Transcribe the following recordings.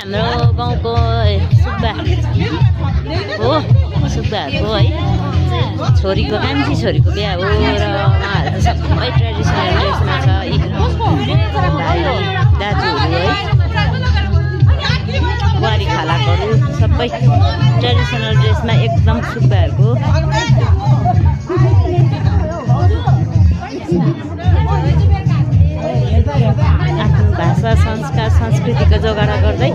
हाम्रो गाउँको सुब्बा हो, सुब्बाहरूको है छोरीको कान्छी छोरीको बिहा हो र उहाँहरू त सबै ट्रेडिसनल ड्रेसमा छ। भाइ दाजुहरू है बुहारी खालाकोहरू सबै ट्रेडिसनल ड्रेसमा एकदम सुब्बाहरूको। आफ्नो भाषा संस्कार संस्कृतिको जोगाड गर्दै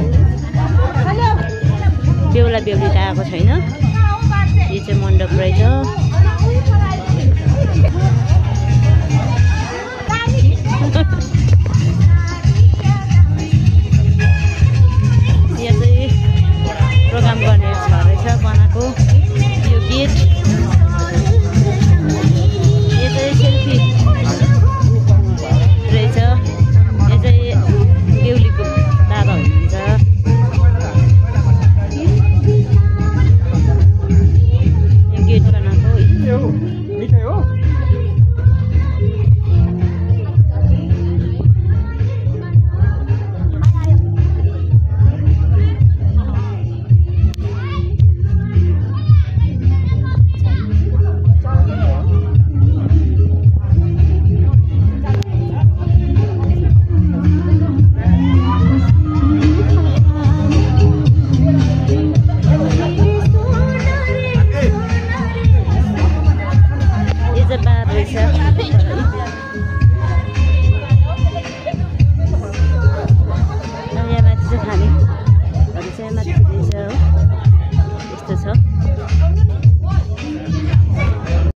बेहुला बेहुली त आएको छैन। यो चाहिँ मण्डप रहेछ। यहाँ चाहिँ प्रोग्राम गर्ने छ रहेछ बनाएको यो गेट। यो चाहिँ सेल्फी रहेछ। यो चाहिँ बेहुलीको बाबा हुनुहुन्छ। यो गेट बनाएको मिठाई हो।